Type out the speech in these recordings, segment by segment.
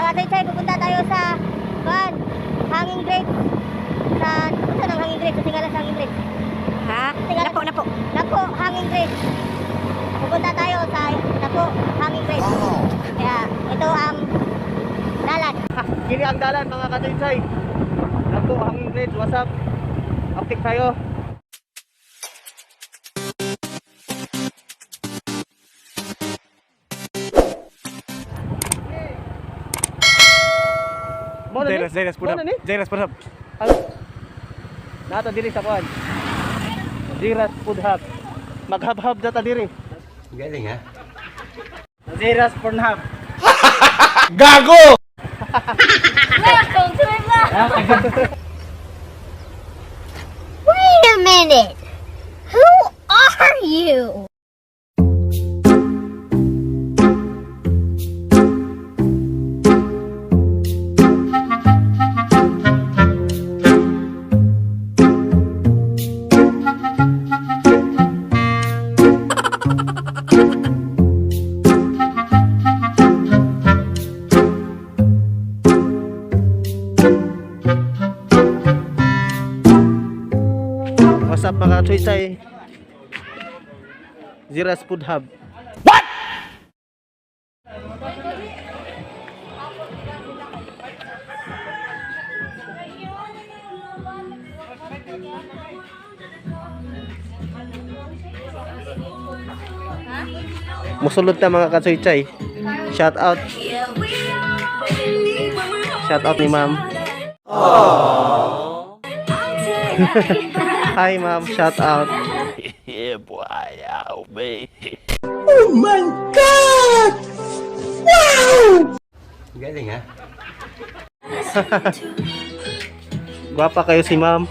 Kachay, pupunta tayo sa kuan, Hanging Bridge. Sa unsa nang Hanging Bridge? Sa tingala sa Hanging Bridge. Ha? Tingala. Napo, napo. Napo, Hanging Bridge. Pupunta tayo sa Napo, Hanging Bridge. Kaya ito ang dalan. Kini ang dalan, mga katuysay. Napo, Hanging Bridge, what's up? Uptick tayo. Mo na ni? Jairas, Jairas, Mo na ni? Jairas, put up. Ano? Nata diri sa kuan. Ziras Food Hub. Maghab-hab na ta diri. Galing ha? Ziras Pornhub. Gago! Welcome to my vlog. Wait a minute. Who are you? What's up, mga katuysay? Ziras Food Hub. What? Musulod ta, mga katuysay. Shout out. Shout out ni ma'am. Hi ma'am, shout out. Yeah, boy, oh, me. Galing ha? Gwapa kayo si ma'am.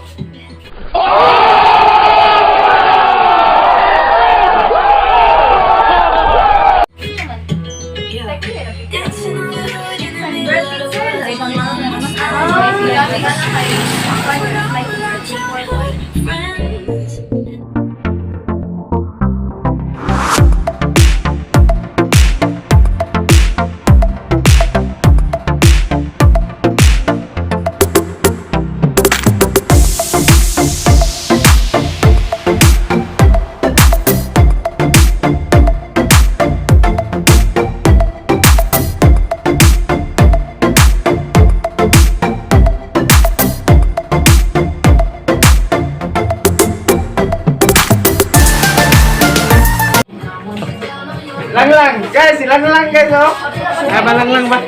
Lang lang, guys, lang lang guys, oh. Ah, lang lang ba?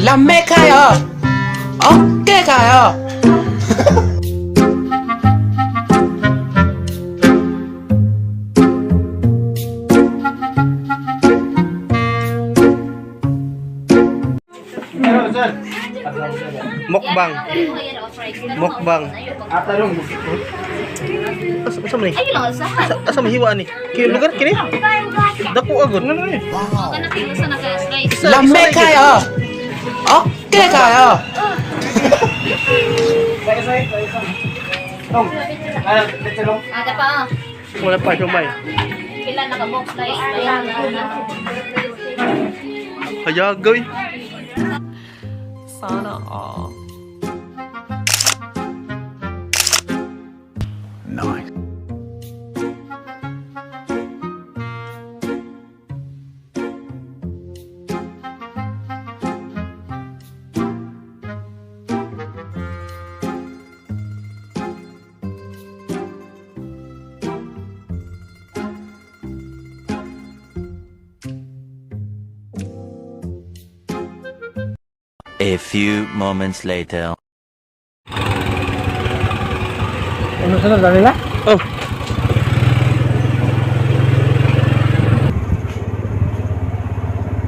Lame kayo! Okay kayo! Mukbang. Mukbang. Asa asa man ni? Ay, lang usahan. Asa asa mahiwa ni? Kini lugar kini? Dako agad. Ngano ni? Kana kilo sa naka-slice. Isa- Lame isa na kayo! Okay kayo! Ada pa. Oh. Wala pa sumay. Pila naka-box slice. Hayagoy. Sana all. Nice. A few moments later. Oh.